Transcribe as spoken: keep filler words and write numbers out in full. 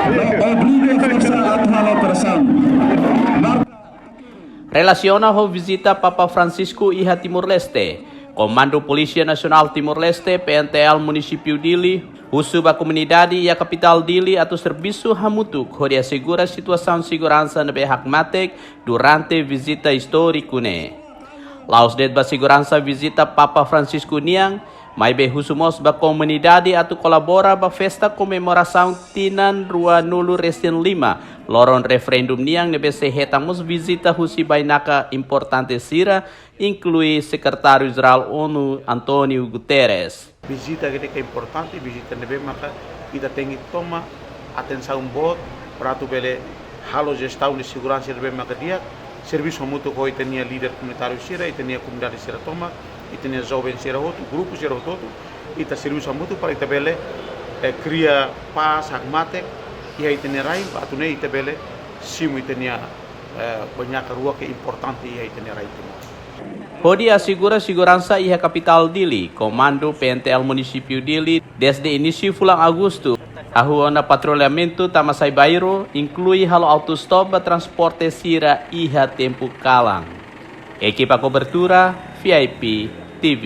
Obriga forsa atu halo presión. Relasiona ho vizita Papa Francisco iha Timor-Leste, Komandu Polísia Nasionál Timor-Leste, P N T L, Munisípiu Dili, husu ba komunidade iha kapitál Dili atu servisu hamutuk hodi asegura situasaun seguransa ne'ebé hakmatek durante vizita istóriku ne'e. La'ós de'it ba seguransa vizita Papa Francisco nian, maibé husu mós ba komunidade atu kolabora ba festa komemorasaun tinan rua nulu resin lima, loron referendum nian ne'ebé sei hetan mós vizita husi bainaka importante sira, inklui Sekretáriu Jerál ONU António Guterres. Vizita ke ke importante, vizita ne'ebé maka ita tenke toma atensaun boot para atu bele halo jestaun de seguransa ne'ebé maka di'ak, servisu hamutuk ho ita-nia líder komunitáriu sira, ita-nia komunidade sira tomak, ita-nia joven sira hotu, grupu sira hotu, ita servisu hamutuk para ita bele, eh, kria pás hakmatek iha ita-nia rain, atu nune'e ita bele simu ita-nia, eh, bainaka rua ke importante iha ita-nia rain Timor. Hodi asegura seguransa iha kapitál Dili, Komandu P N T L Munisípiu Dili, dezde inísiu fulan Agostu, hahú ona patrullamentu tama sai bairru, inklui halo auto-stop ba transporte sira iha tempu kalan. Ekipa kobertura, V I P T V.